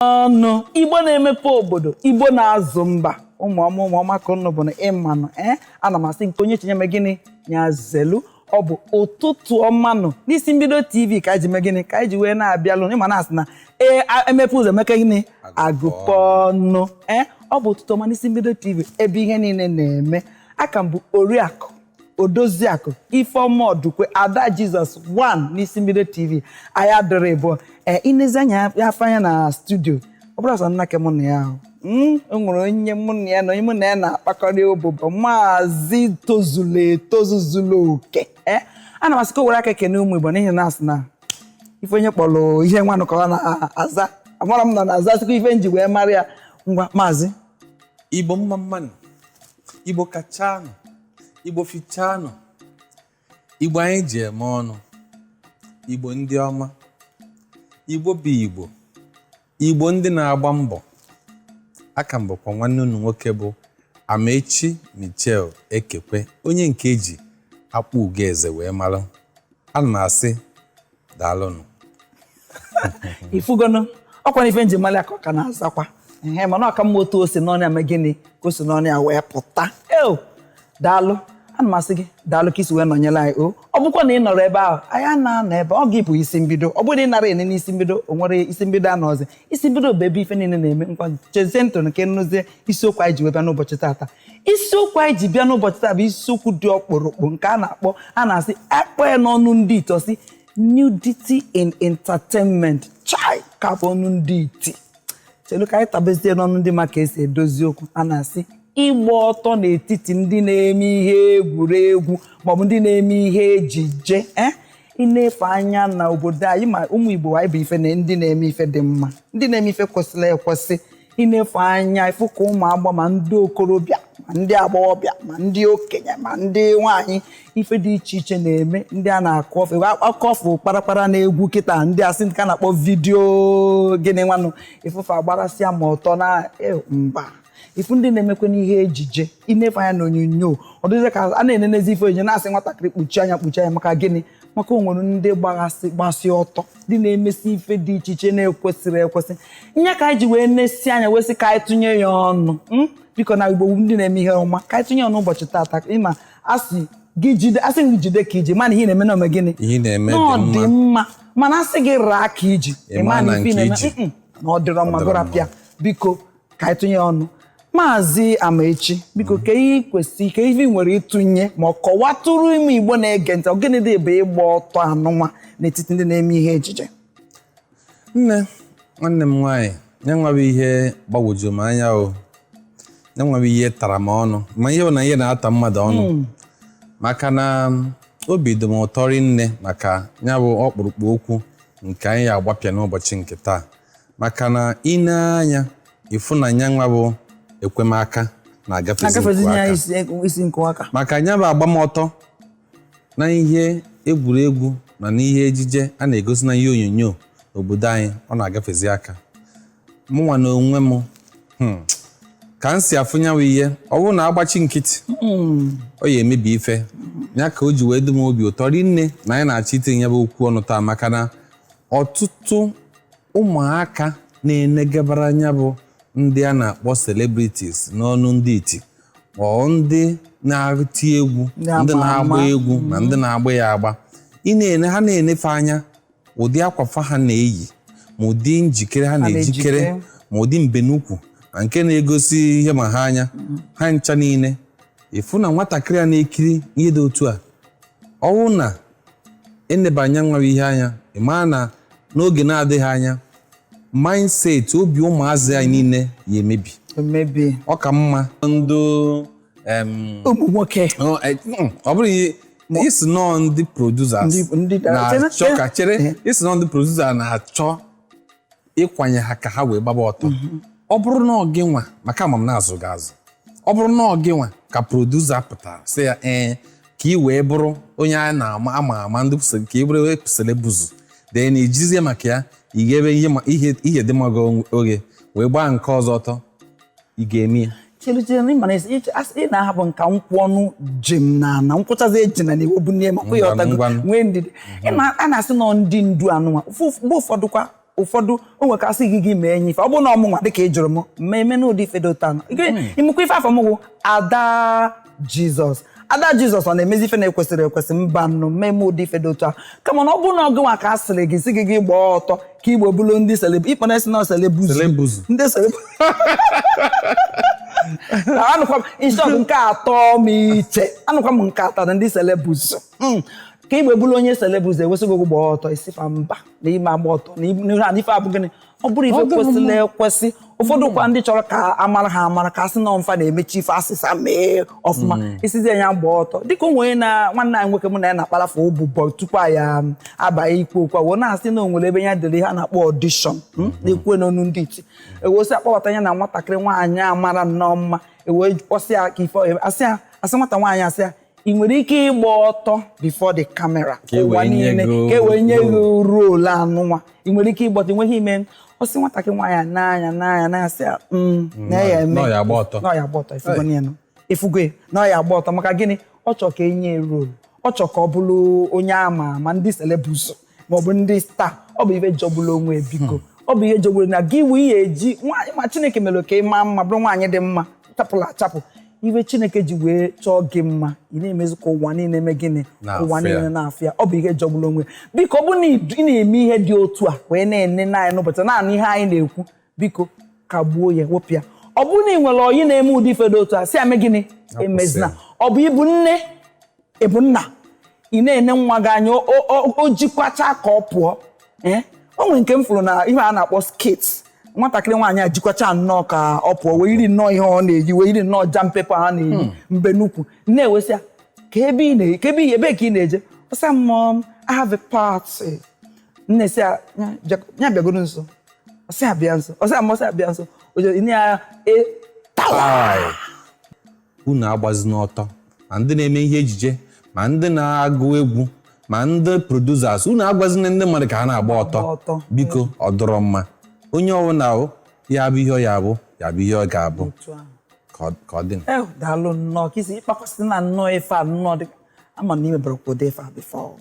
Ọnụ Igbo na-emepe obodo, Igbo na-azụ mba. Ụmụ ọma, ụmụ ọma ka ụnụ bụ na ịmanụ. Ee, ana m asị nke onye chinye me gịnị ya zelu. Ọ bụ ụtụtụ ọmanụ n'Isi Mbido TV ka anyị ji mee gịnị, ka anyị ji wee na-abịalụ. Ịma na asị na ee, emepe ụzọ emeke gịnị, agụpọ ọnụ. Ee, ọ bụ ụtụtụ ọma n'Isi Mbido TV, ebe ihe niile na-eme. Aka m bụ Oriakụ Odoziakụ Ifeọma Ọdụkwe Ada Jizọs 1 n'Isi Mbido TV. Anyị adịrị bụ ee inezi anya ya afọ anya na studio. Ọ bụrụ sọ nna ke mụ na ya ahụ, o nwere onye mụ na ya na onye mụ na ya na-akpakọrị ụbụbọ, maazị tozulu etozu zuru oke. Ee, ana m asị ka o were aka ekene ụmụ Igbo, n'ihi na asị na ife onye kpọrọ ihe nwanụ ka ọ na-aza. Amara m na na-aza sịkwa ife nji wee mara ya. Ngwa, maazị. Igbo mma mmanụ, Igbo kachanụ, Igbo fichanụ, Igbo anyị ji eme ọnụ, Igbo ndị ọma, Igbo bụ Igbo, Igbo ndị na-agba mbọ. Aka m bụkwa nwanne unu nwoke bụ Amaechi Michel Ekekwe, onye nke eji akpụ Ugeze wee mara. Ana m asị daalụnụ. Ifugonu ọkwa na ife nji mara ya ka ọ ka na-azakwa ehe, mana ọka mma otu o si n'ọnụ ya mee gịnị, ka o si n'ọnụ ya wee pụta. Eo, daalụ. Ana m asị gị daalụ ka isi wee nọnyere anyị. O ọ bụkwa na ị nọrọ ebe ahụ, anyị na-anọ ebe ọ gị bụ Isi Mbido. Ọ bụrụ na ị nara ene n'Isi Mbido, o nwere Isi Mbido anọzi. Isi Mbido bụ ebe ife niile na-eme. Nkwa chezie ntụ nke nnụzie isiokwu anyị ji wee bịa n'ụbọchị taata. Isiokwu anyị ji bịa n'ụbọchị taa bụ isiokwu dị ọkpụrụkpụ nke a na-akpọ, a na-asị akpọ ya n'ọnụ ndị ito si nudity in entertainment. Chai, ka bụ ọnụ ndị iti. Chelu ka anyị tabezie n'ọnụ ndị maka esi edozi okwu. A na-asị ịgba ọtọ n'etiti ndị na-eme ihe egwuregwu maọbụ ndị na-eme ihe ejije. Ee, ị na-efe anya na obodo anyị ma ụmụ Igbo anyị bụ ife na ndị na-eme ife dị mma, ndị na-eme ife kwesịrị ekwesị. Ị na-efe anya ịfụ ka ụmụ agbọ ma ndị okorobịa ma ndị agbọghọbịa ma ndị okenye ma ndị nwaanyị, ife dị iche iche na-eme. Ndị a na-akụ ofe akọfụ kparakpara na egwu kịta, ndị asị nke a na-akpọ video gịnị nwanụ, ifufe agbarasịa ma ọtọ na mba. Ifu ndị na-emekwa n'ihe ejije, inefe anya na onyonyo, ọ dịzị ka a na-enenezi ife onyonyo na-asị nwatakịrị kpuchie anya, kpuchie anya. Maka gịnị? Maka o nwere ndị gbaghasị gbasị ọtọ, ndị na-emesi ife dị iche iche na-ekwesịrị ekwesị. Nye ka anyị ji wee nesi anya wee sị ka anyị tụnye ya ọnụ. Biko, na Igbo ndị na-eme ihe ọma, ka anyị tụnye ya ọnụ ụbọchị taata. Ịma asị gị jide, asị gị jide ka iji mana ihe ị na-eme na ome gịnị? Ihe ị na-eme na ọ dị dị mma. Mma, mana asị gị raa ka iji Ị ma na ife ị nke na-eme iji. Na ọ dịrọ mma. Ọ dịrọ Gụrapịa, biko, ka anyị tụnye ọnụ. Maazị Amaechi, biko, ka ihe kwesị ka ihe ị nwere ịtụnye ma ọ kọwatụrụ ime Igbo na-ege ntị, ọ gịnị dị bụ ịgba ọtọ anụnwa n'etiti ndị na-eme ihe ejije? Nne, nwanne m nwaanyị, ya nwa bụ ihe gbagwojuru m anya o. Ya nwa bụ ihe tara m ọnụ, ma ihe bụ na ihe na-ata mmadụ ọnụ, maka na obi dị m ụtọ rinne maka ya bụ ọkpụrụkpụ okwu nke anyị agbapịa n'ụbọchị nke taa, maka na ị na-anya ịfụ na ya nwa bụ ekwemaka na-agafezi na-agafezi nku ya aka. Isi nkụ aka. Maka ya bụ agbamọtọ na ihe egwuregwu na n'ihe ejije a na-egosi na ihe onyonyo n'obodo anyị, ọ na-agafezi aka. Mụnwa na onwe m, ka m si afụ nyanwụ ihe, ọ bụrụ na agbachi nkịtị, ọ ya emebi ife ya. Ka o ji wee dị m obi ụtọ rinne na anyị na-achọ itinye ya bụ okwu ọnụ taa, maka na ọtụtụ ụmụaka na-enegabara anya bụ ndị a na-akpọ celebrities n'ọnụ ndị iti, ọ ndị na-eti egwu, ndị ama ndị na-agba ama. Egwu na ndị na-agba ya agba, ị na-ene ha, na-enefe anya ụdị akwa fa ha na-eyi, ma ụdị njikere ha na-ejikere, na-ejike. Ma ụdị mbenukwu na nke na-egosi ihe ma ha anya ha ncha niile. Ịfụ na nwatakịrị a na-ekiri ihe dị otu a, ọwụ na enebanye nwa ihe anya, ị maa na n'oge na-adịghị anya, mindset obi ụmụazị anyị niile ya emebi. Emebi. Ọ ka mma ndị ụmụ nwoke. Ọ bụrụ ihe isi nọọ ndị producers na-achọ ka chere isi nọọ ndị producer na-achọ ịkwanye ha ka ha wee gbaba ọtọ. Ọ bụrụ na ọ gị nwa, maka ama m na-azụ gị azụ, ọ bụrụ na ọ gị nwa ka producer pụtara sị ya ee ka ị wee bụrụ onye a na-ama ama ama ndị ka ị bụrụ celebuzu, then ejizie maka ya ị ga-ebe ihe ihe dị mma gị oge wee gbaa nke ọzọ ọtọ, ị ga-eme ya? Chere, chere, mana ị na-ahapụ nka nkwụ ọnụ jem na na nkwụchazi eji na na-ewebu nne makwa ya. Ngwanụ, ọtago ngwanụ. Nwee ndidi. A na-asị nọ ndị ndu anụnwa mgbe ụfọdụ kwa. Ụfọdụ o nwekasị gị gị mee enyi ife, ọ bụrụ na ọmụnwa dịka ị jụrụ m ma eme n'ụdị ife dị otu anọ. Ịmụkwa ife afọ m wụ Ada Jizọs. Ada Jizọs ọ na-emezi ife na-ekwesịrị ekwesị? Mba nnụ, mmemme ụdị ife dị otu a. Kama na ọ bụrụ na ọ gịnwa ka a sịrị gị, sị gị gị gbaa ọtọ ka igbo bụrụ ndị celeb, ịkpọ na celebuzu. Celebuzu. Ndị celeb. Anụkwa m, in short, nke atọ m iche, anụkwa m nke atọ na ndị celebuzu. Ka igbo bụrụ onye celebuzu, ewesịghị gị gbaa ọtọ, isifa mba na ime agba ọtọ na na ife abụ gịnị? Ọ bụrụ ife Ọ dịghị kwesịrị ekwesị. Ụfọdụ kwa ndị chọrọ ka amara ha amara, ka a sị na mfa na-emechi ife asịsa mee ọfụma, isizi ya gbaa ọtọ. Dịka o nwere na nwanne anyị nwoke mụ na ya na-akparafe ụbụbọ tupu anyị abanye ikwu okwu a, wee na-asị na o nwere ebe ya dere ihe a na-akpọ audition, na-ekwu n'onu ndị iti, ewee sị akpọbata ya na nwatakịrị nwaanyị a mara nnọọ mma, ewee kpọsị ya ka ife asị ya, asị nwata nwaanyị, asị ya, ị nwere ike ịgba ọtọ before the camera Ka e ụwa wee nye niile gị ka e wee nye gị role anụnwa, ị nwere ike ịgba ọtọ? Ị nweghị ime. Ọsị nwatakịrị nwaanyị a n'anya n'anya n'anya, sị ya, na ya eme." Na ọ ya agba ọtọ. Na ọ ya agba ọtọ. Ifugo ya nụ, ifugo ya na ọ ya agba ọtọ. Maka gịnị? Ọ chọ ka enye ya role, ọ chọ ka ọ bụrụ onye ama ama, ndị celebs maọbụ ndị star. Ọ bụ ife jọgburu onwe. Biko, ọ bụ ihe jọgburu na gị wee ihe eji nwaanyị ma Chineke mere ka ị maa mma, bụrụ nwaanyị dị mma, chapụrụ achapụ. Ife Chineke ji wee chọọ gị mma, ị na-emezi ka ụwa niile eme gịnị? Na-afụ Ụwa ya. niile na-afụ ya. Ọ bụ ihe jọgburu onwe. Biko, ọ bụrụ na ị na-eme ihe dị otu a wee na-ene anyị n'ụbọchị naanị ihe anyị na-ekwu, biko kagbuo ya, wepụ ya. Ọ bụrụ na ị nwere oyi na-eme ụdị ife dị otu a, si ame gịnị? Emezina. Ọ bụ ịbụ nne, ịbụ nna, ị na-ene nwa gị anya, o jikwacha ka ọ pụọ. Ee, o nwere nke m fụrụ na ihe a na-akpọ skit, nwatakịrị nwaanyị a jikwacha nnọọ ka ọ pụọ, wee yiri nnọọ ihe ọ na-eyi, wee yiri nnọọ jam paper ha na-eyi mbe n'ukwu, na-ewesị ya ka ebe ị na ka ebe ị ebe ka ị na-eje. Ọsị, "Mom, I have a party." Nne sị ya, ya bịagoro nso. Ọsị ya bịa nso. Ọsị ya, ọsị ya bịa nso. O jere nye ya e tawa. Ai. Unu agbazina ọtọ, ma ndị na-eme ihe ejije, ma ndị na-agụ egwu, ma ndị producers, unu agwazina ndị mmadụ ka ha na-agba ọtọ. Ọtọ. Biko, ọ dọrọ mma. Onye ọbụla o, ya bụ ihe ọ ya bụ, ya bụ ihe ọ ga-abụ. Otu ahụ. Ka ọ dị. Eh, daalụ nnọọ ka isi ịkpakwasị na nnọọ ife a nnọọ dị ama na imebere kwa ụdị ife a before.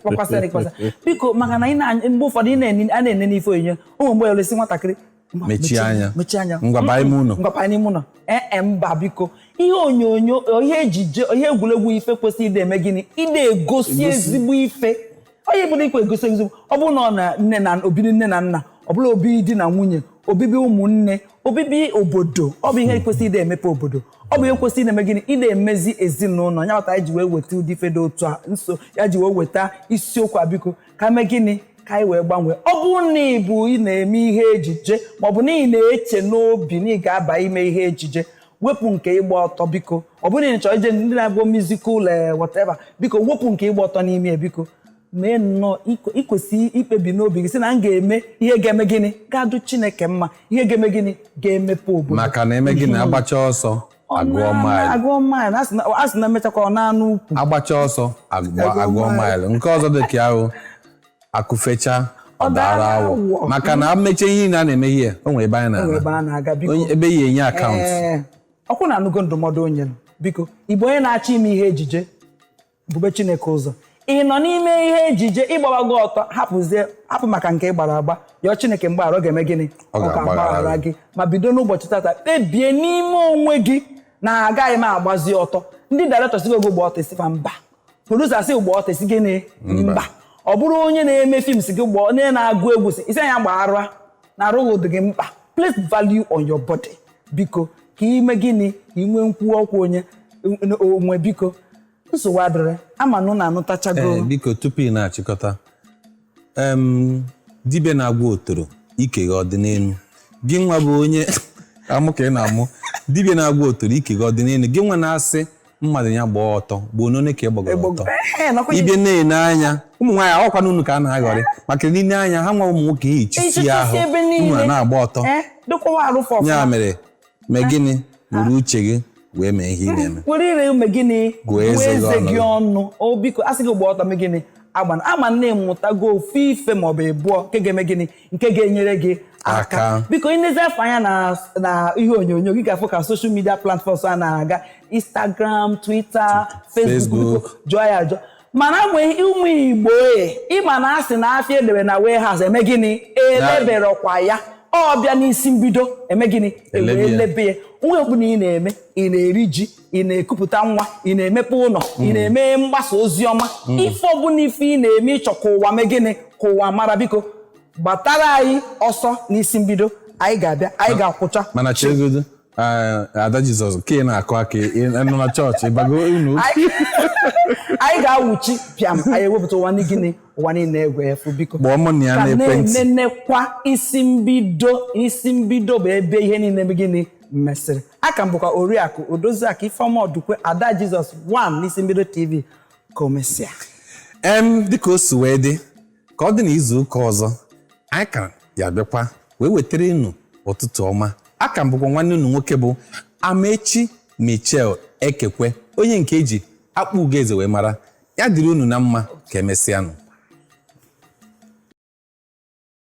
Kpakwasịrị kpakwasị, biko, maka na mgbe ụfọdụ ị na-ene, a na-ene n'ife onyinye ụmụ mgbe olesi nwatakịrị, ngwa, Mechie anya. Mechie anya. Ngwa, baa ime ụlọ. Ngwa, baa n'ime ụlọ. Ee, mba, biko, ihe onyonyo, ihe ejije, ihe egwuregwu, ife kwesịrị ide eme gịnị? Ide egosi ezigbo ife. Onye bụrụ ikwe egosi ezigbo, ọ bụrụ na ọ na nne na obibi nne na nna, ọ bụla obibi di na nwunye, obibi ụmụnne, obibi obodo, ọ bụ ihe kwesịrị ide emepe obodo, ọ bụ ihe kwesịrị ime gịnị? Ide emezi ezinụlọ ya. Ghọta, ji wee weta ụdị ife dị otu a nso ya ji wee weta isiokwu a. Biko, ka mee gịnị? Ka anyị wee gbanwee. Ọ bụrụ na ị bụ ị na-eme ihe ejije, maọbụ na ị na-eche n'obi na ị ga-aba ime ihe ejije, wepụ nke ịgba ọtọ, biko. Ọ bụrụ na ị chọrọ ije ndị na-agụ musical, whatever, biko wepụ nke ịgba ọtọ n'ime ya. Biko mee nnọọ ikwesị ikpebi n'obi gị sị na m ga-eme ihe ga-eme gịnị? Ga-adụ Chineke mma, ihe ga-eme gịnị? Ga-emepe obodo. Maka na eme gị na agbacha ọsọ agụọ maịlụ. Agụọ maịlụ. A sị na emechakwa ọ na-anụ ukwu. Agbacha ọsọ agụọ maịlụ. Nke ọzọ dị ka ahụ akụfecha ọ dara awọ. Awọ. Maka na mmeche ihe niile a na-eme ihe, o nwere ebe anyị O nwere ebe na-ana. a na-aga, biko. Ebe ya enye account. Ee, ọkwụ na-anụgo ndụmọdụ onye nọ. Biko, igbo, onye na-achọ ime ihe ejije, bube Chineke ụzọ. Ị nọ n'ime ihe ejije, ịgbawago ọtọ, hapụzie, hapụ maka nke ị gbara agba. Yọọ Chineke mgbaghara, ọ ga-eme gịnị? Ọ ga-agbaghara gị. Ma bido n'ụbọchị tata kpebie n'ime onwe gị na agaghị m agbazi ọtọ. Ndị director si gị gba ọtọ, esifa mba. Producer si gba ọtọ, esi gịnị? Mba. Ọ bụrụ onye na-eme film si gị gbaa, onye na-agụ egwu si isi anya gbara na arụghị dị gị mkpa. Place value on your body, biko, ka ime gịnị? Ka ị nwee nkwu ọkwa onye onwe. Biko, nsogbu adịrị, ama na ụnụ anụtachago. Ee, biko, tupu ị na-achịkọta, dibịa na-agwa otoro ike gị ọ dị n'elu, gị nwa bụ onye amụ ka ị na-amụ. Dibịa na-agwa otoro ike gị ọ dị n'elu, gị nwa na-asị mmadụ ya gbaa ọtọ, gboo n'one ka ị gbagoro ọtọ. Ee, nọkwa. Ịbịa na-ene anya ụmụ nwaanyị, ọkwa n'unu ka a na-aghọrị, maka n'ile anya ha nwa ụmụ nwoke hichisi Ichichisi ahụ ebe niile. unu a na-agba ọtọ. Ee, dịkwawa arụfọ ọfụma. Ya mere, mee gịnị? Were uche gị wee mee ihe ị na-eme. Were ire ume gịnị? Gụọ eze gị ọnụ. Gị ọnụ o. Biko, asị gị gba ọtọ, mee gịnị? Agba ama nne mụtago ofu ife maọbụ ịbụọ nke ga-eme gịnị? Nke ga-enyere gị aka. Aka. Biko, ịnezi afọ anya na ihe onyonyo gị, ga-afụ ka social media platforms a na-aga, Instagram, Twitter, Facebook. Facebook. Biko, jụọ ya ajụ. Mana nwee ụmụ Igbo e, ịma na asị na afịa edebe na warehouse eme gịnị? Eleberọkwa ya. Ọ bịa n'isi mbido eme gịnị? Elebe Ewee ya. lebe ya. Nwa ọbụla ị na-eme, ị na-eri ji, ị na-ekupụta nwa, ị na-emepe ụlọ, ị na-eme mgbasa ozi ọma, ife ọbụla ife ị na-eme, ịchọ ka ụwa mee gịnị? Ka ụwa mara. Biko gbatara anyị ọsọ n'isi mbido. Anyị ga-abịa, anyị ga-akwụcha. Mana chegodo, Ada Jizọs, ka ị na-akụ aka, ị nọ na chọọchị ịbago unu? Anyị ga-awụchi pịam, anyị ewepụta ụwa gịnị, ụwa niile egwe efu. Biko Kpọọ mụ na ya ka n'ekwentị. Na-enenekwa isi mbido. Isi mbido bụ ebe ihe niile bụ gịnị mesịrị. Aka m bụkwa Oriakụ Odoziakụ Ifeọma Ọdụkwe, Ada Jizọs 1 n'isi mbido TV. Ka o mesịa. Dịka o si wee dị, ka ọ dị n'izu ụka ọzọ, anyị ka ya bịakwa wee wetara unu ụtụtụ ọma. Aka m bụkwa nwanne unu nwoke bụ Amechi Michel Ekekwe, onye nke eji akpụ Ugeze wee mara. Ya dịrị unu na mma. Ka emesịanụ.